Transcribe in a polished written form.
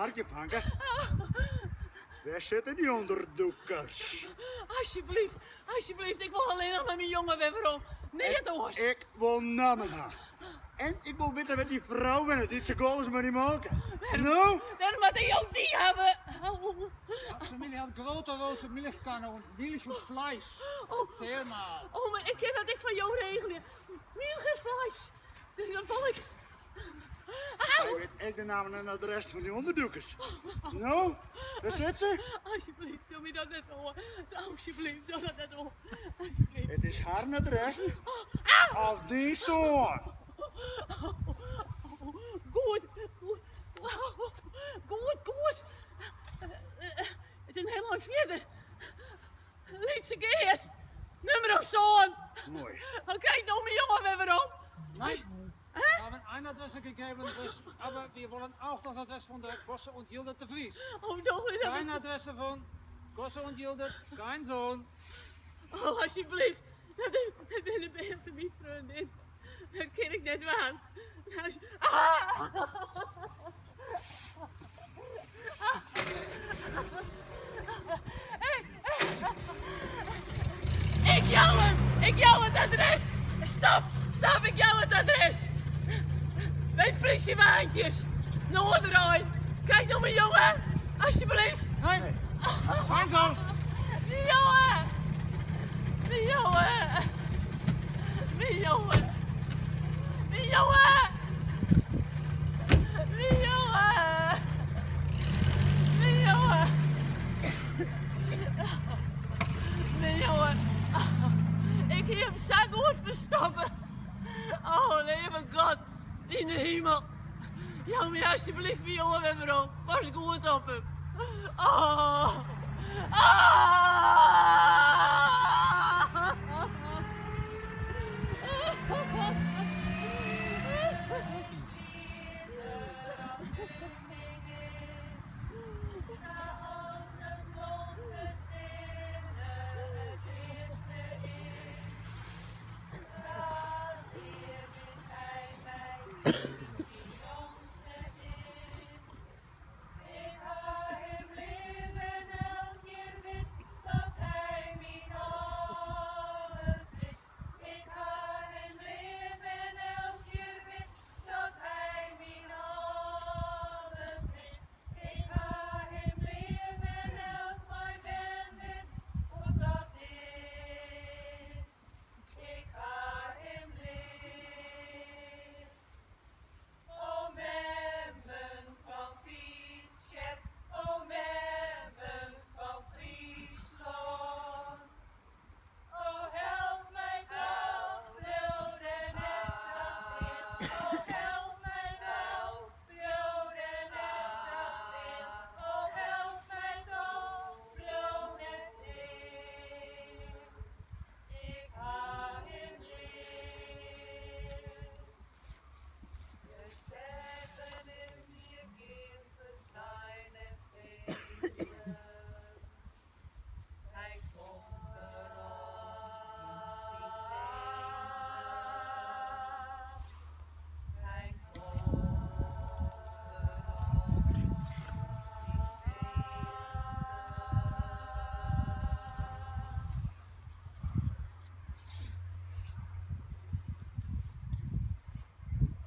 Harkje, fanke. Wêr sitte dy ûnderdûkers? Alsjeblieft, alsjeblieft, ik wol allinnich mar myn jonge wer werom. Neat oars. Ik wol nammen ha. En ik wol witte wêr't dy frou wennet dy't sa gâns mei dy molke. No? Wêrom moatte jo dy hawwe? De familie hat grote roze Milchkanne und Milch und Fleisch. Oh. Erzähl mal. Oh, mar ik kin dat ek foar jo regelje. Milch en Fleisch. Dat wol ik. Sy wit ek de nammen en adres fan dy ûnderdûkers. No, wêr sit se? Alsjeblieft, doch my dat net oan. Alsjeblieft, doch dat net oan. Alsjeblieft. It is harren adressen of dyn soan. Goed, goed, goed, goed. It is in hiel ein fierder. Lytse Geast, nûmer sân. Moai. Oké, no myn jonge wer werom. Nein, wir haben ein Adresse gegeben, dus, aber wir wollen auch das Adress von der Gosse und Jildert de Vries. Oh, doch, dat Kein Adresse von Gosse und Jildert, kein Sohn. Oh, alsjeblieft. Dat binne bern fan myn freondin. Dat kin ik net dwaan. Ah! Ik jou him! Ik jou it adres! Stop! Stop, ik jou it adres! By plysjeweintjes! Noarderein! Kijk no myn jonge! Alsjeblieft! Nee! Kein Sohn! Myn jonge! Myn jonge! Myn jonge! Myn jonge! Myn jonge! Myn jonge! Myn jonge! Ik hie him sa goed ferstoppe. Oh, leave God yn de himel. Jou my alsjeblieft myn jonge wer werom. Pas goed op him. Oh. Ah!